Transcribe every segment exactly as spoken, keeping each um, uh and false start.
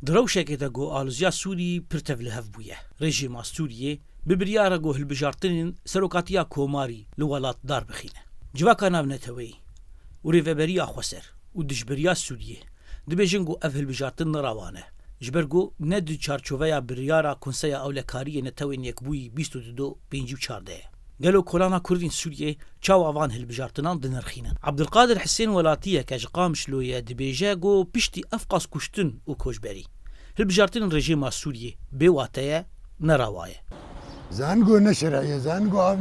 Di rewşekê de ku aloziya Sûrî pir tevlihev bûye, rejîma Sûriyê bi biryara ku hilbijartinên serokatiya komarî li welat darbixîne. Civaka navneteweyî û Rêveberiya Xweser û Dijberiya Sûriyê dibêjin ku ev hilbijartin nerawan e, ji ber ku ne di çarçoveya biryara Konseya Ewlekariyê Netewên Yekbûyî bîst û du do pêncî û çar de ye. Gelo kolana Kurdên Sûriyê çawa van hilbijartinan dinirxînin? Ebdulqadir Hisên welatiyeke ji Qamişloyê dibêje ku piştî evqas kuştin û koçberî, hilbijartinên rejîma Sûriyê bê wate ye, nerawa ye. Zan ku ne şer'î ye, zan ku ev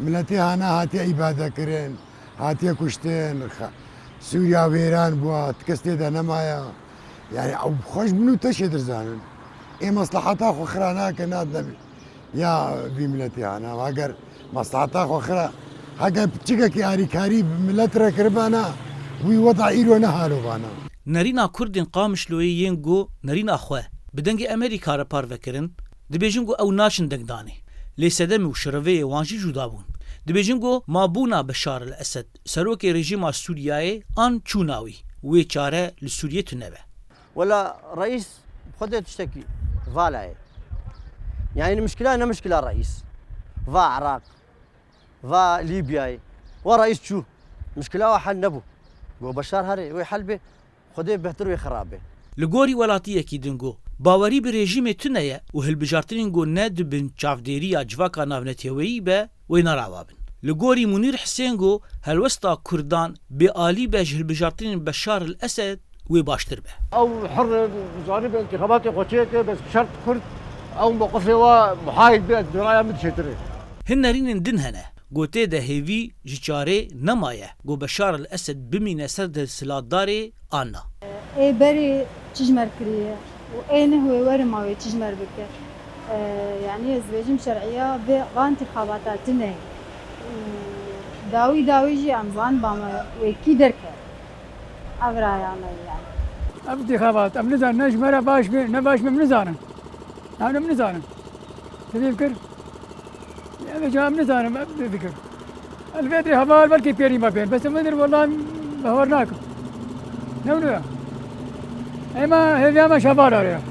miletê hana hatiye îbade kirin, hatiye kuştin, xa-, Sûriya wêran bûa, ti kes tê de nemaye. Yani ew xweş bin û teşê dir zanin. Ê mesleheta xwe xira nake, nadine ya vî miletê hana. Heger mesleheta xwe xira, heger piçikekî arîkarî bi milet re kiribana, wî weda îro ne halo bana. Nerîna Kurdên Qamişloyê yên ku nerîna xwe bi dengê Amerîka re parve kirin, dibêjin ku ew naçin dengdanê. Lê sedemê û şireveyê wan jî cuda bûn. Dibêjin ku mabûna Beşar el Esed, serokê rejîma Sûriyayê, an çûna wî, wê çare li Sûriyê tune be. Wela reîs, xwedê tiştekî vala ye. Yani mişkila ne mişkila reîs. Va Iraq, va Lîbyayê. Wa reîs çû. Mişkila wa hel nebû. Go Beşar herê, wê hel bê. Xwedê behtir wê xirab bê. Li gorî welatiyekî din ku bawerî bi rejîmê tune ye û hilbijartinên ku ne di bin çavdêriya civaka navneteweyî be, wê nerawa bin. Li gorî Munîr Hisên ku helwesta Kurdan bê alî be ji hilbijartinên Beşar el Esed, wê baştir be. Ew hir zanibe intixabatê xwe çêke, bes şert Kurd ew mewqifê wa muhayid be, di raya min çêtir e. Hin nerînên din hene. Ku tê de hêvî ji çarê nemaye ku Beşar el Esed bimîne ser desthilatdarê an na. Ê berê çi ji me re kiriye û ê neh wê were ma wê çi ji me re bike. E, yanî ez dibêjim şer'iya vê, va intixabata tune ye. Û dawî dawî jî em zanibam wê kî derkeve. Ev raya me ye yani. Ev intixabat, em nizanin, ne ji me re baş be, ne baş be, em nizanin. Yani em nizanin. Tevî fikir. Ev ca em nizanim, ev fikir. El vê dirê heval belkî pêrî me pên. Bes em vê dirê wela em bawer nakim. Ne wilo ya? Ema hêviya me ji heval are ya.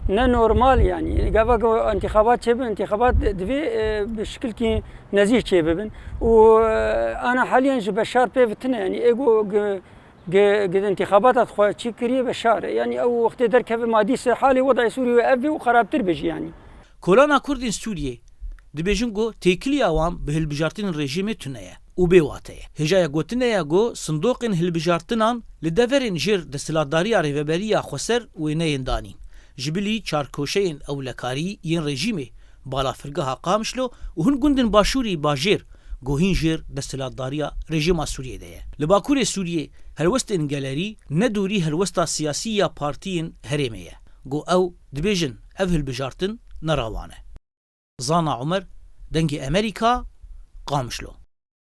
Ne normal yani. Gava ku intixabat çêbin, intixabat divê, e, bi şikilkî nezîh çêbibin. Û, e, ana haliyen ji Beşar pê vitine yani. Ê ku gi-, Gi, gi intixabata xwe çî kiriye Beşar. Yanî ew wextê derkeve ma dîse halê wedayê Sûriyê ev bê û xerabtir be jî yanî. Kolana Kurdên Sûriyê dibêjin ku têkiliya wan bi hilbijartinên rejîmê tune ye û bê wate ye. Hêjaya gotinê ye ku sindoqên hilbijartinan li deverên jêr desthilatdariya Rêveberiya Xweser wêne yên danîn. Ji bilî çarkoşeyên ewlekarî yên rejîmê, balafirgeha Qamişlo û hin gundên başûrî bajêr, ku hîn jêr desthilatdariya rejîma Sûriyê de ye. Li Bakurê Sûriyê helwestên gelerî ne dûrî helwesta siyasî ya partiyên herêmê ye, ku ew dibêjin ev hilbijartin nerawan e. Zana Umer, Dengê Amerîka, Qamişlo.